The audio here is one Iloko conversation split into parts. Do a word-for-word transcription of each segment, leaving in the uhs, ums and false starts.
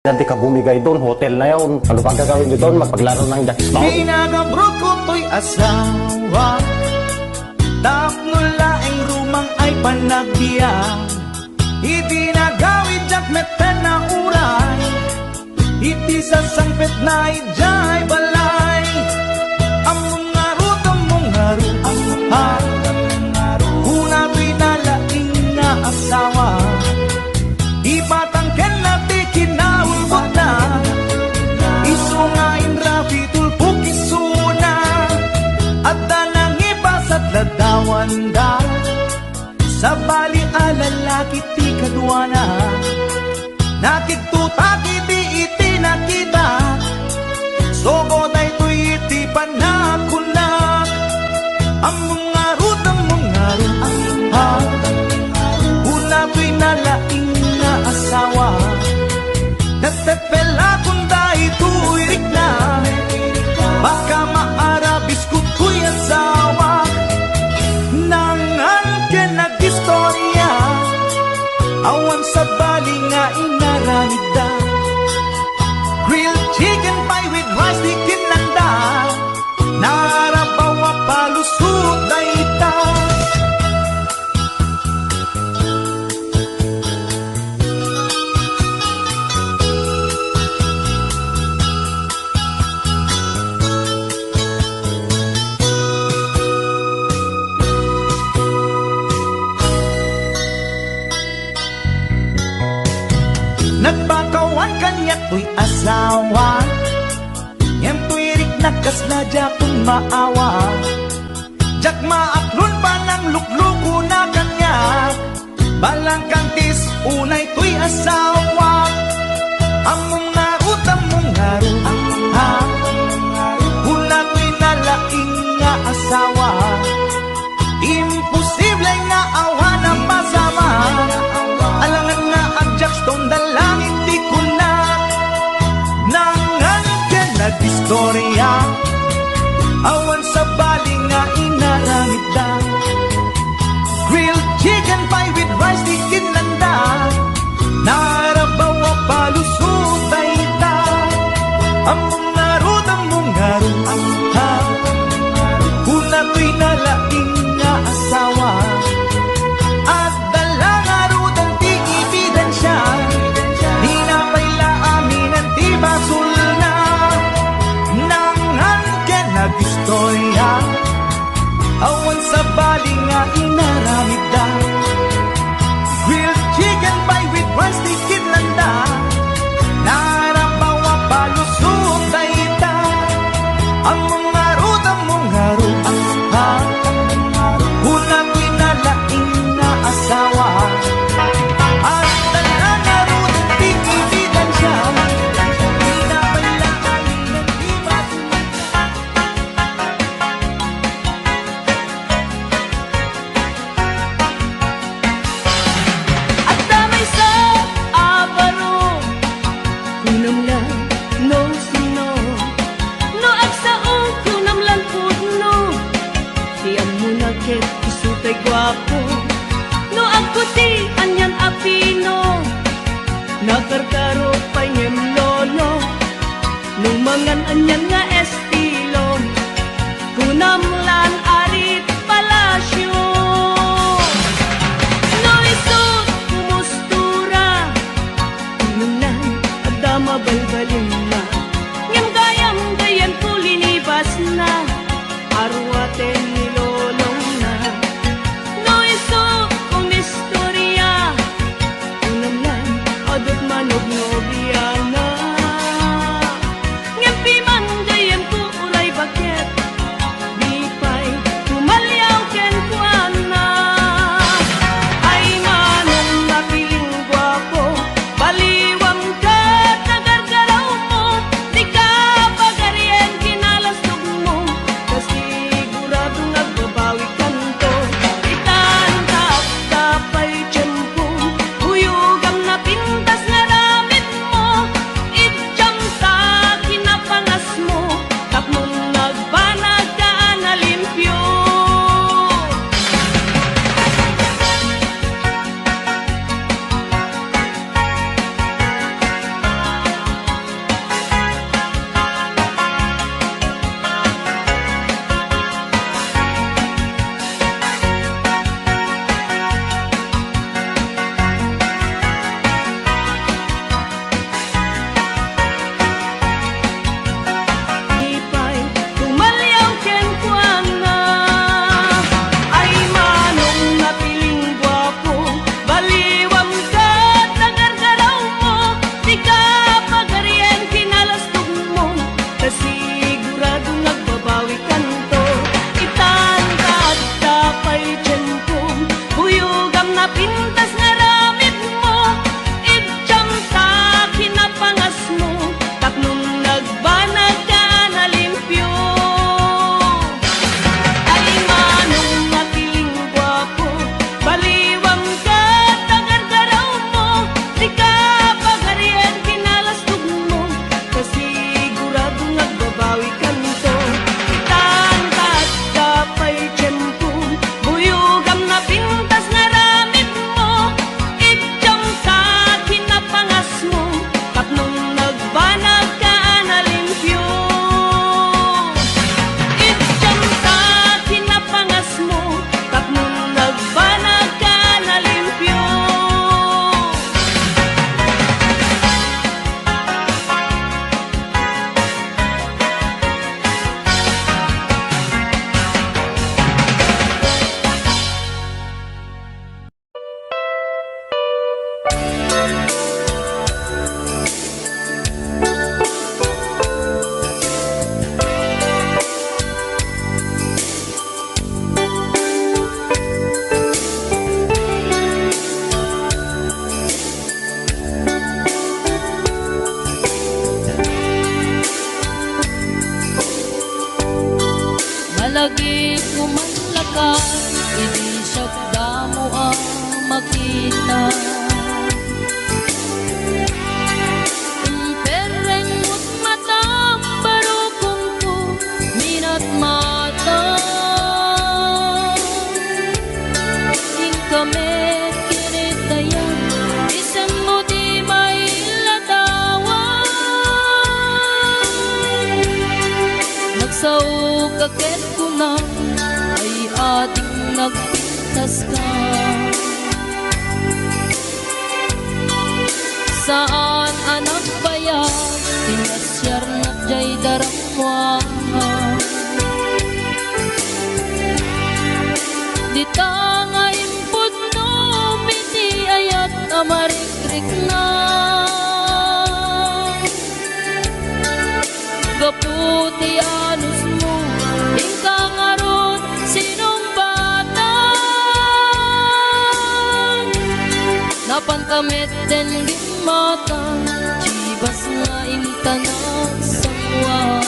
Dati ka bumigay doon, hotel na yun. Ano pa gagawin nyo doon? Magpaglaro ng jackstone? Pinagabrot ko to'y asawa, tapno laeng rumang ay panagbiag. Iti nagawid diak metten a uray, iti sasangpet na idiay balay. Ammom ngarud, ammom ngarud, ha? Kuna to'y nalaing nga asawa. Ipatang kenna ti kinaulbodna. Isu nga inrapi tulpok isuna. Adda nangipasat ladawanda. Sabali a lalaki ti kaduana. Nakigtutak idi iti nakita. Sugo daytoy iti panagkunnak. Ammom ngarud, ammom ngarud, ha? Kuna to'y nalaing nga asawa. Nagpepelakon daytoy rikna. Baka maarabisko toy asawa. Nangan ken nagistorya. Awan sabali nga inaramidda. Grilled chicken pie with rice ti kinlanda. Narabaw a palusot dayta. Nagpakawan kaniak toy asawa, ngem toy riknak kasla diakon maawa. Diak maaklon panangluklukona kaniak. Balangkang tis unay toy asawa. Ammom ngarud, ammom ngarud, ha? Kuna toy nalaing nga asawa. Imposible nga awan a masama. Alangan nga agjackstone da langit ti kuna. Nangan ken nagistorya. Awan sabali nga inaramidda. Grilled chicken pie with rice ti kinlanda. Narabaw a palusot dayta. Ammom ngarud, ammom ngarud, ha? Kuna toy nalaing nga asawa. Adda la ngaruden ti ebidensia. Tinapay la aminen ti basolna. Nangan ken nagistorya. Awan sabali nga inaramidda. Grilled chicken pie with rice ti kinlanda. Narabaw a palusot dayta. Ammom ngarud, ammom ngarud, ha? Kuna toy nalaing nga asawa. Adda la ngaruden ti ebidensia. Tinapay la aminen ti basolna. Adda maysa a baro, kunam la no sino. No agsao, kunam la pudno. Ti ammona ket isu tay guapo. No agputi, anian a pino. Nakarkaro pay ngem lolo. No mangan, anian nga estilo. Kunam lan arit palasyo. No isu kumustura, kunam lan adda mabalbalinna. Ngem gayam, gayyem ko linibasna. Aruaten ni lolongna. No isu kumistorya, kunam lan, adu't manobnobiana. Ngem piman gayyem ko uray baket, di pay tumaliaw kenkuana. Ay, manong napiling guapo, baliwam ket nagargarawmo. Lagi ko man lakay, idi siak damo a makita. Imperreng mo't matam, barukongko, minatmata. Inka met kinitayan, isenmo ti mailadawan. Nagsaoka ket kuna, ay ading nagpintaska. Saan a nagbayag ti nasiarnak diay darammuanga. Dita nga impudnom iti ayat a marikrikna. Gapu ti anusmo, inka ngarud sinungbatang. Napanta met den gimmata, chibas nga inta nagsanguan.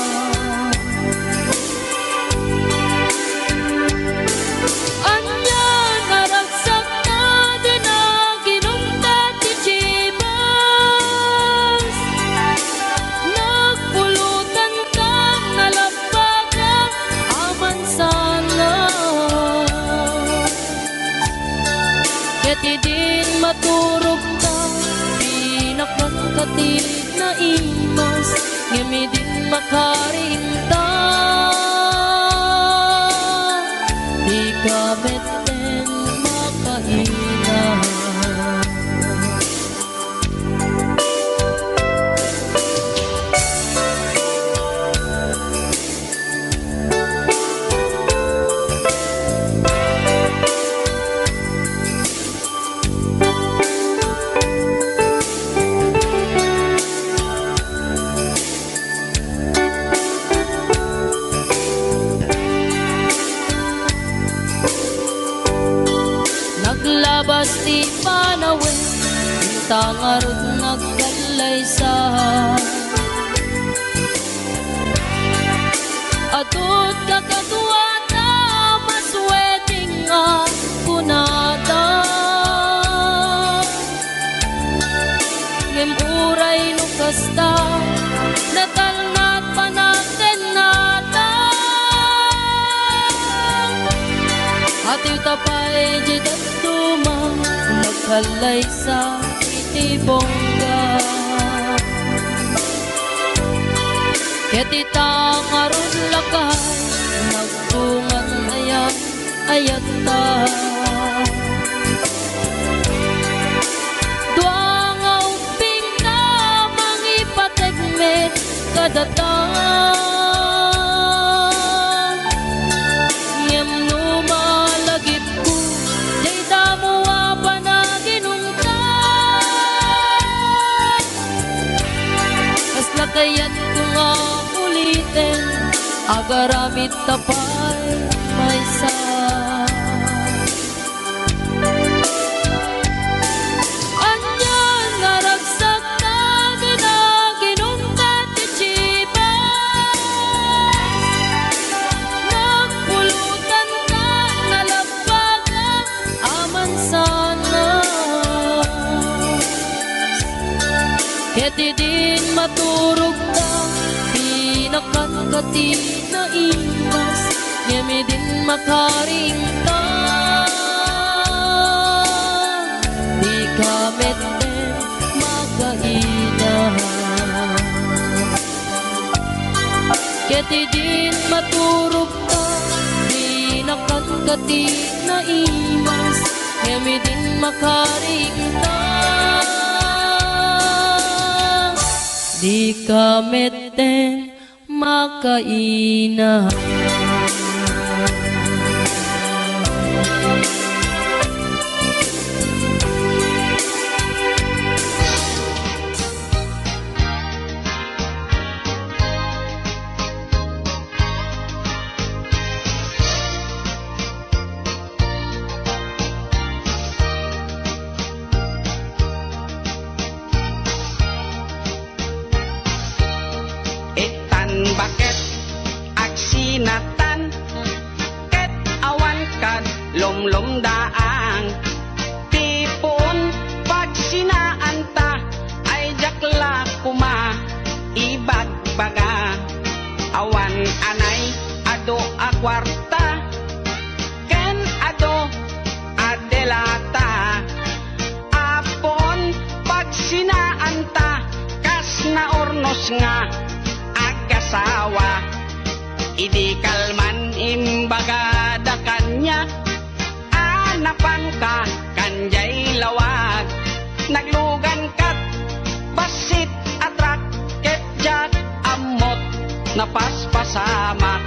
Ania nga ragsakna, dina ginungkat ti chibas. Nagpulutanka, nalappaga, amansanak. Ket idin maturogka, pinakanka ti naimas, ngem idin makariingta, dika metten makaina. Naglabas ti panawen, inta ngarud nagkallaysa. Adu ti kakaduada, mas wedding nga kunada. Ngem uray no kasta, natalna ti panagtennata. Atiwta pay diay dadduma, nagkallaysa iti bongga. Ket ita ngarud lakay, nagbungan aya ayatta. Dua nga ubbingka, mangipateg met kadata. Ngem no malagipko, diay damo a panaginungtan. Kasla kayatko nga uliten, agaramidta pay maysa. Ania nga ragsakta, dina ginungkat ti chibas. Nagpulutanka, nalappaga, amansanak. Ket idin maturogka, pinakanka ti naimas, ngem idin makariingta, dika metten makaina. Ket idin maturogka, pinakanka ti naimas, ngem idin makariingta, dika metten makaina. Itan baket agsinatan, nga agasawa. Idi kalman imbagada kaniak a napanka kan jay lawag, naglugankat bassit a truck ket diak ammot napaspasamak.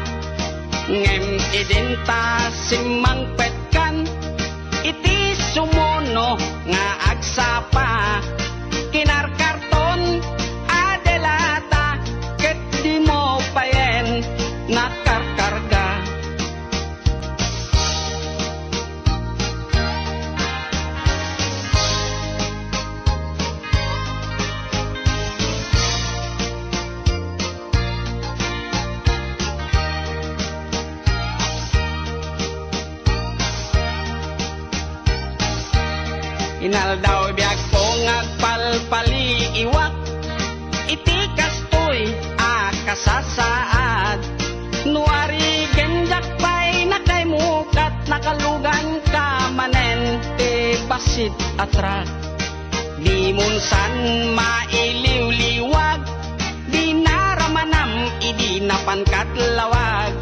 Ngem idinta simmangpetkan iti sumuno nga agsapa, kinarkarton a delata ket dimo payen nakarkarga. Inaldaw biagko nga agpalpaliiwak iti kastoy a kasasaad. No arigen diak pay nakaimukat, nakaluganka manen ti bassit a truck. Dimonsan mailiwliwag, dinaramanam idi napankat lawag.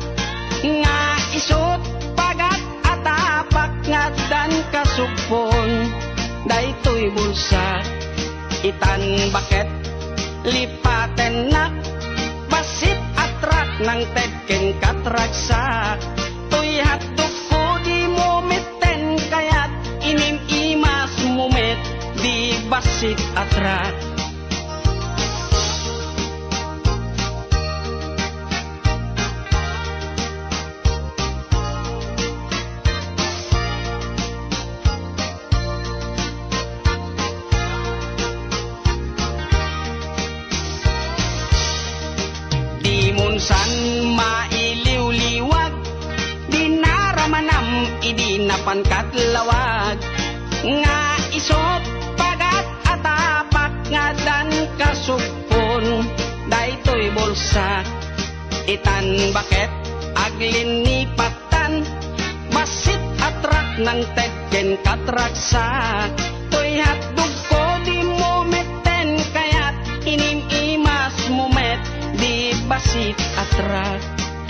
Nga isut' pagat a tapak nga addan kasugpon daytoy bulsa. Itan baket lipatennak, bassit a truck nangted ken katragsak. Toy hotdogko dimo metten kayat, inim-imasmo met di bassit a truck. Dimonsan mailiwliwag, dinaramanam idi napankat lawag. Nga isut' pagat a tapak nga addan kasugpon daytoy bulsa. Itan baket aglinipatan, bassit a truck nangted ken katragsak. Toy hotdogko dimo metten kayat, inim-imasmo met di bassit a truck.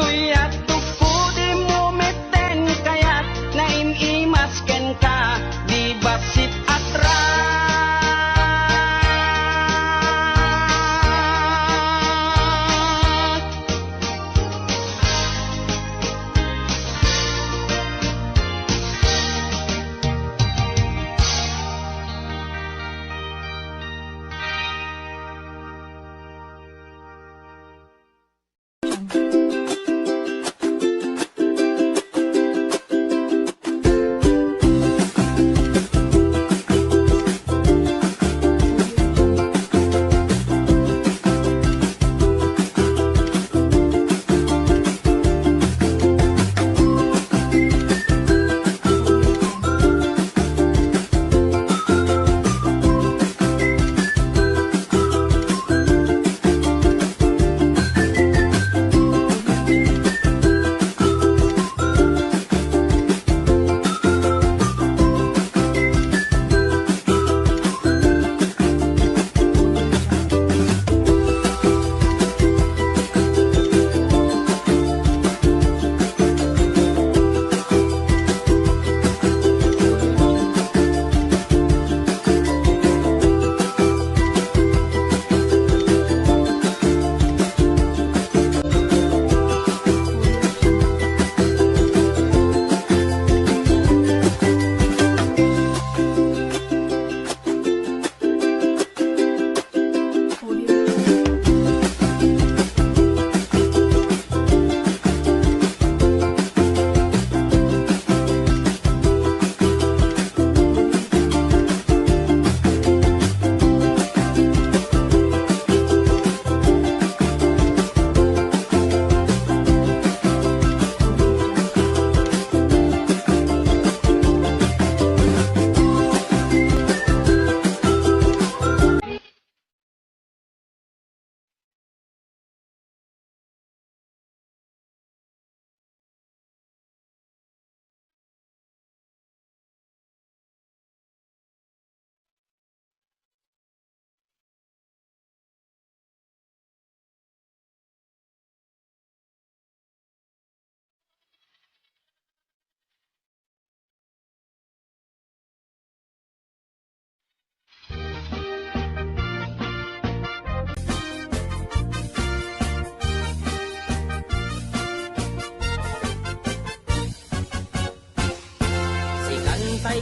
Toy hotdogko dimo metten kayat, naim-imas kenka di bassit a truck.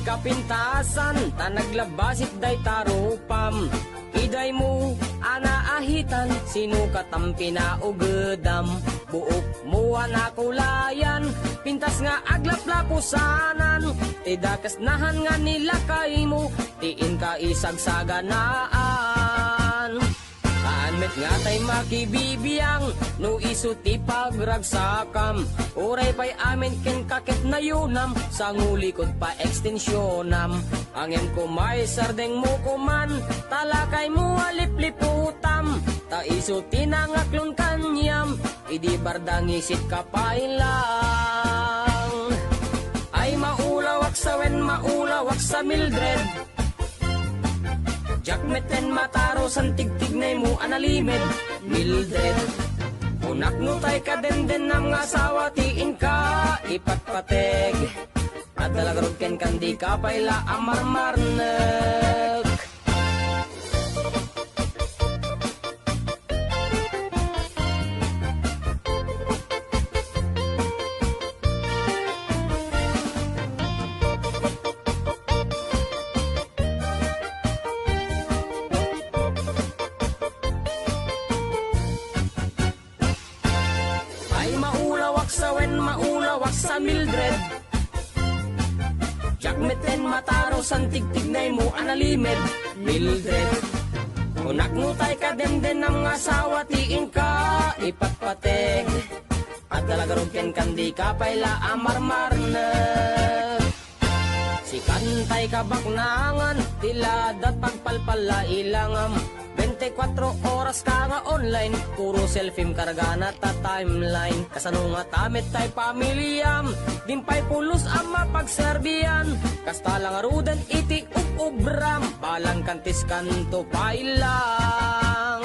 Kapintasan, ta naglabasit dayta rupam. Idaymo a naahitan, sino katam pinaugedam? Buokmo a nakulayan, pintas nga aglaplapusanan. Ti dakes nahan nga nilakaymo, ti inka isagsaganaan. Haan met ngatay makibibiang no isu ti pagragsakam. Uray pay amin kenka ket nayunam, sangulikod pa ekstensionam. Ngem koma isardengmo koman, ta lakaymo a lipliputam. Ta isu ti nangaklon kaniam, idi barda ngisit ka pay lang. Ay maulawak sa wen, maulawak sa Mildred. Diak metten mataro san tigtignaymo a nalimed, Mildred. Kunak no tay kadendennam nga asawa ti inka ipatpateg. Adda la garud kenka dika pay la a marmarnek. Ay maulawak sa wen, maulawak sa Mildred. Diak metten mataro san tigtignaymo a nalimed, Mildred. Kunak no tay kadendennam nga asawa ti inka ipatpateg. Adda la garud kenka dika pay la a marmarnek. Sikan tay kabaknangan, ti ladat pagpalpalla ilangam. Bente kuatro oras ka nga online, puro selfiem kargana ta timeline. Kasano ngata met tay pamiliam, din pay pulos a mapagserbian. Kasta la ngaruden iti ub-ubram, balang kantiskanto pay lang.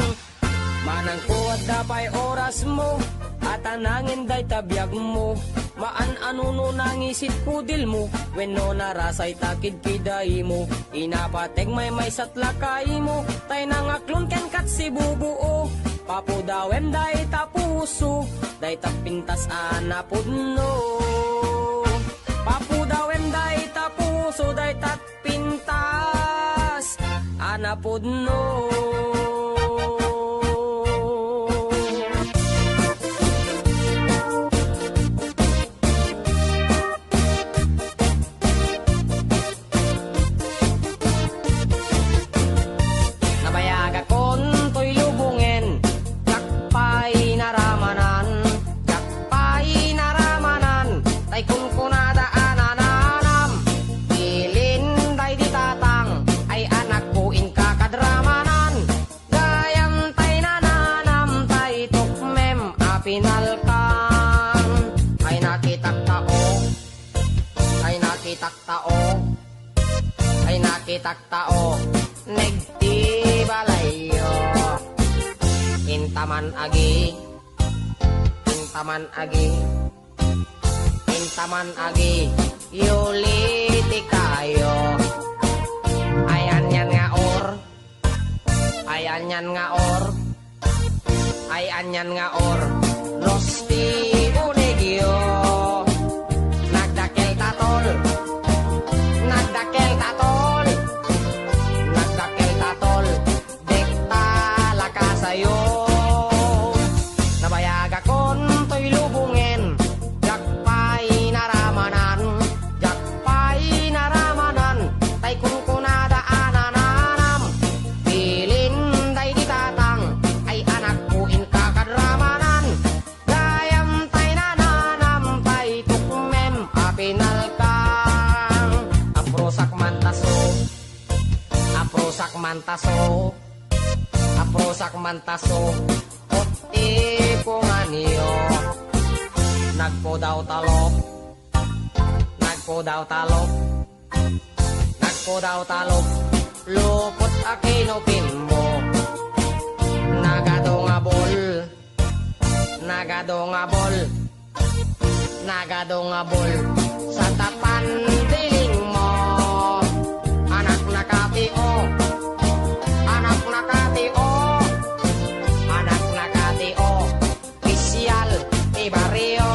Manangko adda pay orasmo, a ta nangin dayta biagmo. Maan-ano no nangisit kudilmo, wenno narasay ta kidkidaymo. Inapateg maymaysat lakaymo, tay nangaklon kenkat sibubuo. Papudawem dayta puso, dayta pintas a napudno. Papudawem dayta puso, dayta pintas a napudno. Nabayagakon toy lubongen, diak pay naramanan, diak pay naramanan, tay kunkunada a nananam. Bilin daydi tatang, ay anakko, inka kadramanan. Gayam tay nananam, tay tukmem a pinalkang. Ay nakitak tao, ay nakitak tao, ay nakitak tao, nagti balayyo. Intaman agi, intaman agi, intaman agi, yuli ti kayo. Ay anian nga or, ay anian nga or, ay anian nga or, los ti unegyo. Nagdakkel ta tol, nagdakkel ta tol, nagdakkel ta tol, dikta la kasayo. Nabayagakon toy lubongen, diak pay naramanan, diak pay naramanan, tay kunkunada a nananam. Bilin daydi tatang, ay anakko, inka kadramanan. Gayam tay nananam, tay tukmem a pinalkang. Aprusak man taso, aprusak man taso, aprusak man taso, ot ipunganyo. Nagpudaw talok, nagpudaw talok, nagpudaw talok, lupot a kinupinmo. Nagado nga bol, nagado nga bol, nagado nga bol, sa tapan dilingmo. Anak na katio, anak na katio, anak na katio, opisyal ti barrio.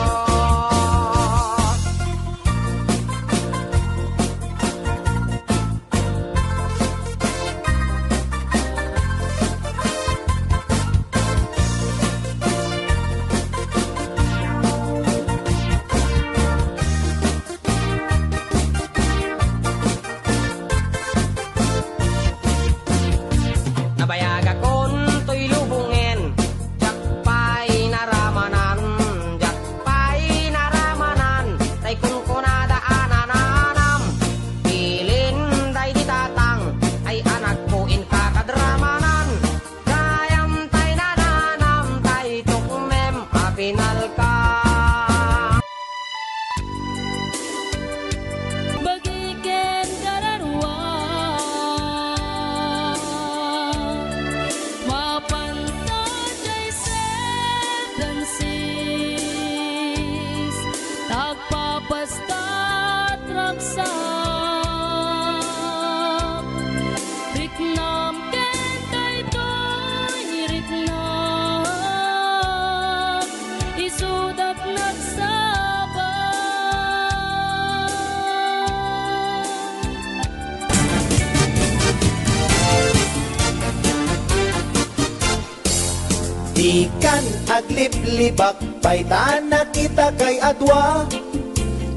Dikan agliblibak pay ta nakitakay a dua.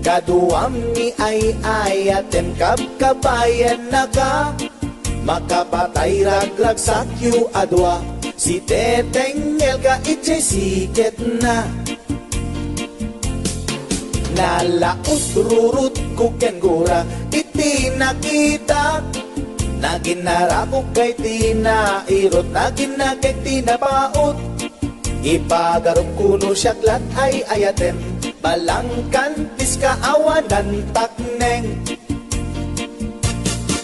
Kaduam ni ay-ayatem, kabkabayannaka. Makapatay ragragsakyo a dua. Sitengngel ka idiay siketna. Nalaus-rurutko ken gura iti nakitak. Naginnarakok kay ti nairut, naginnakek ti napaut. Ipagarupko no siak lat ay-ayatem, balangkantis ka awanan takneng.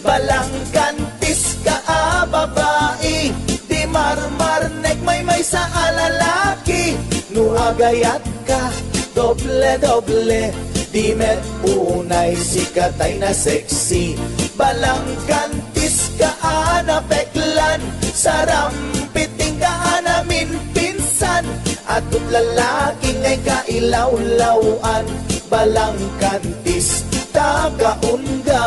Balangkantis ka a babai, di marmarnek maymaysa a lalaki. No agayat ka, doble-doble, di met unay sikatay na sexy. Balangkantis ka a napeklan, sarampiting ka a naminpinsan. Adut lalaki ngay kailawlawan, balangkantis ta kaungga.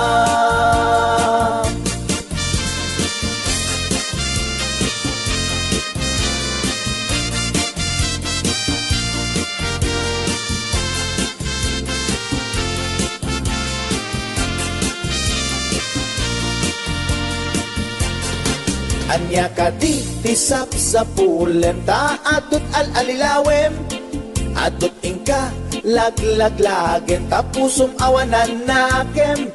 Ania kadi ti sapsapulem ta adut al-alilawem? Adut inka laglaglagen ta pusom awanan nakem.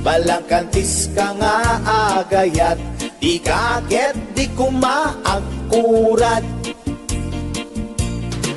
Balangkantis ka nga agayat, di ka ket di koma agkurad.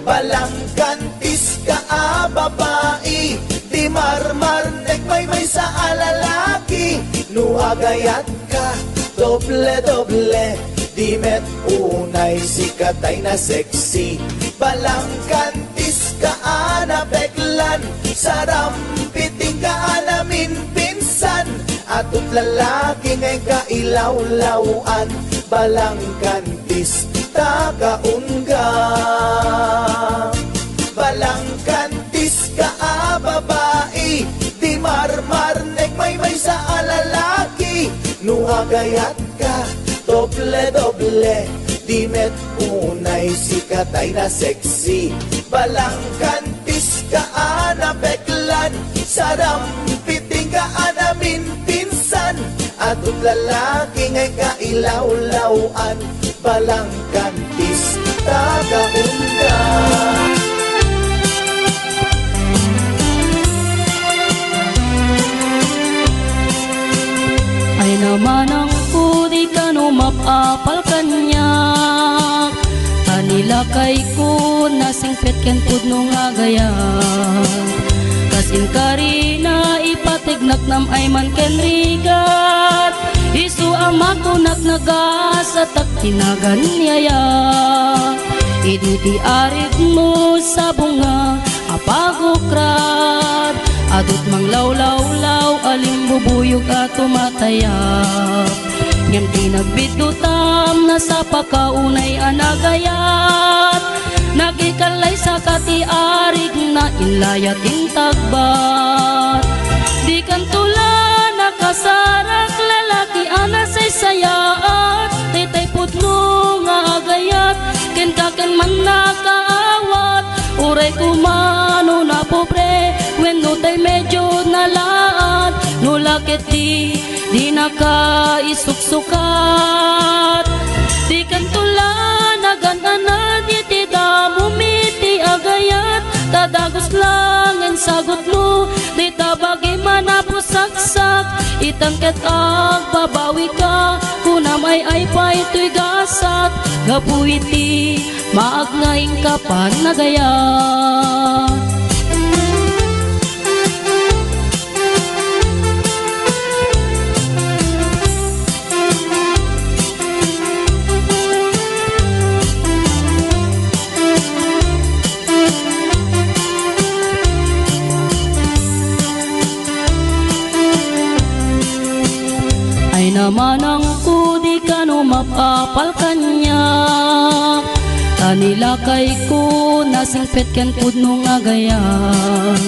Balangkantis ka a babai, di marmarnek maymaysa a lalaki. No agayat ka, doble-doble, di met unay sikatay na sexy. Balangkantis ka a napeklan, sarampiting ka a naminpinsan. Adut lalaki ngay kailawlawan, balangkantis ta kaungga. Balangkantis ka a babai, di marmarnek maymaysa a lalaki. No agayat ka, doble-doble, di met unay sikatay na sexy. Balangkantis ka a napeklan, sarampiting ka a naminpinsan. Adut lalaki ngay kailawlawan, balangkantis ta kaungga. Ay namanangko, di kano mapapal kaniak. Ta ni lakayko nasingpet ken pudno nga agayat. Kas inkari na ipategnaknam ay man ken rigat. Isu a makunak nagasatak ti naganiayak. Idi ti arigmo sabong nga a pagukrad. Adut manglawlawlaw a limbubuyog a tumatayab. Ngem ti nagbiddutam, nasapa ka unay a nagayat. Nagikallay saka ti arigna, inlayat intagbat. Di kanto la nakasarak, lalaki a nasaysayaat. Daytay pudno nga agayat, kenka ken man nakaawat. Uray koma no napobre, wenno tay medio nalaat. No la ket di Dinaka isuksukat. Di kanto la nagan-anad iti damom iti agayat, ta dagus la nga insagutmo, dayta bagim a napusaksak, itan ket agbabawika, kunam ay-ay pay toy gasat, gapu iti maag nga inka pannagayat. Ay namanangko, di kano mapapal kaniak. Ta ni lakayko nasingpet ken pudno nga agayat.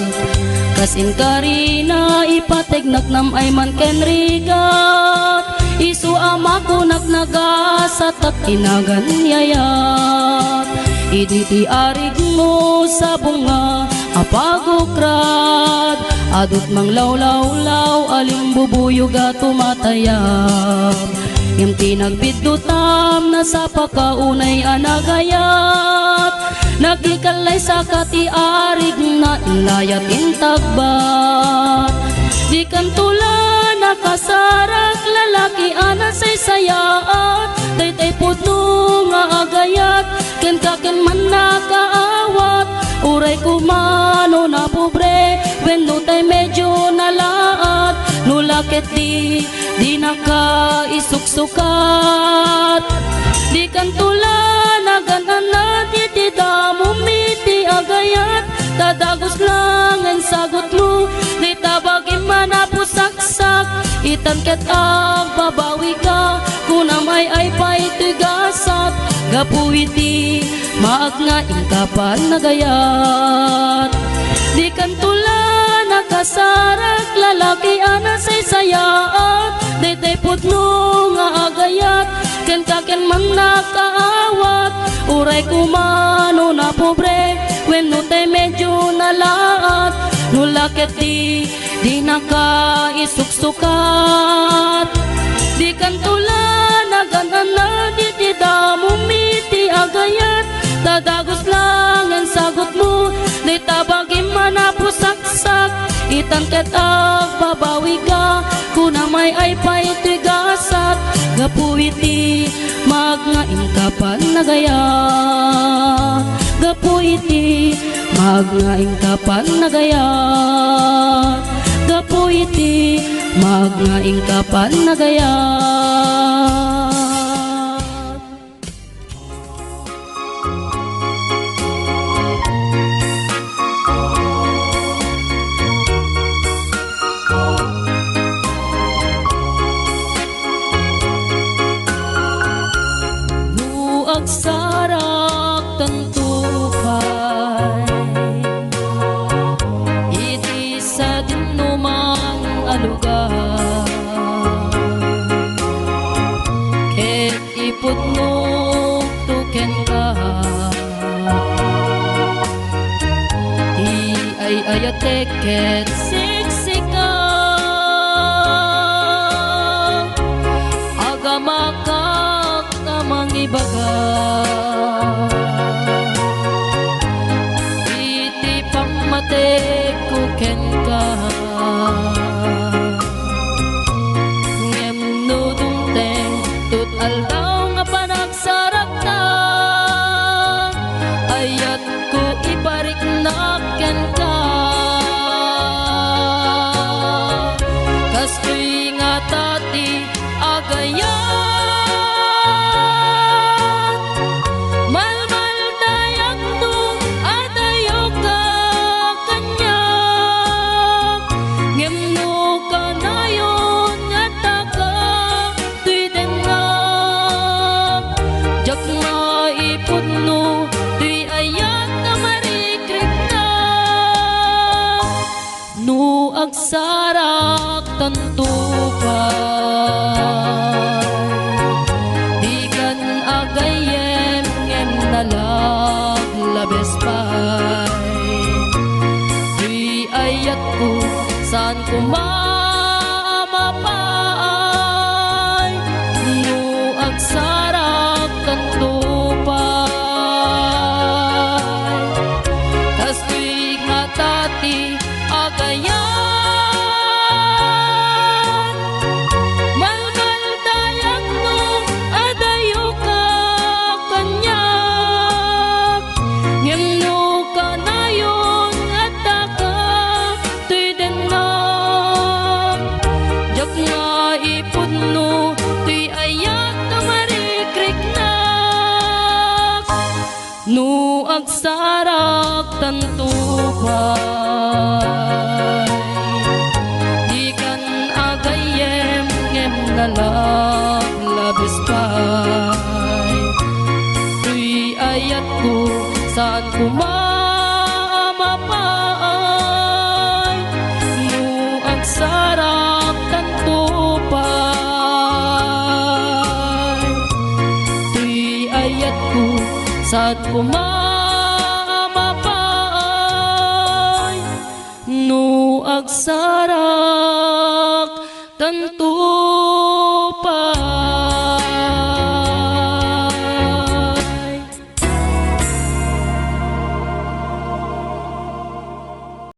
Kas inkarina, ipategnaknam ay man ken rigat. Isu a makunak nagasatak ti nagan ni ayat. Idi ti arigmo sabong nga a pagukrad, adut manglawlawlaw a limbubuyog a tumatayab. Ngem ti nagbiddutam, nasapaka unay a nagayat. Nagikallay saka ti arigna, inlayat intagbat. Dikanto la nakasarak, lalaki a nasaysayaat, daytay pudno nga agayat, kenka ken mannakaawat, uray koma no napobre, wenno tay medio nalaat, no la ket di, dinaka isuksukat. Dikanto la nagan-anad iti damom iti agayat, ta dagus laeng sagutmo, dayta bagim a napusaksak, itan ket agbabawika, kunam ay-ay pay toy gasat, gapu iti maag nga inka pannagayat. Dikanto la nakasarak, lalaki a nasaysayaat, daytay pudno nga agayat, kenka ken mannakaawat, uray koma no napobre, wenno tay medio nalaat, no la ket di, dinaka isuksukat. Dikanto la nagan-anad iti damom iti agayat, ta dagus laeng sagutmo, dayta bagim a napusaksak, itan ket agbabawika, kunam ay-ay pay toy gasat, gapu iti maag nga inka pannagayat, gapu iti maag nga inka pannagayat, gapu iti maag nga inka pannagayat. No agsarak tanto pay iti sadinoman a lugar, ket ipudnokto kenka ti ay-ayatek ket siksika. Agamakak a mangibaga iti pammatekko kenka. Ngem no dumteng tot aldaw nga panagsarakta, ayatko ipariknak kenka. Kastoy ngata ti agayat. Malmaldayakto, adayoka kaniak, ngem no kanayon nga taka toy dennak, diak maipudno toy ayat a marikriknak. No agsarak tanto pay, dikan agayyem ngem nalaglabes pay. Toy ayatko, saan koma a mapaay, no agsarak tanto pay. Kastoy ngata ti agayat. Malmaldayakto, adayoka kaniak, ngem no kanayon nga taka toy dennak, diak maipudno toy ayat a marikriknak. No agsarak tanto pay, dikan agayyem ngem nalaglabes pay. Toy ayatko, saan koma a mapaay, no agsarak tanto pay. Toy ayatko, saan koma Ket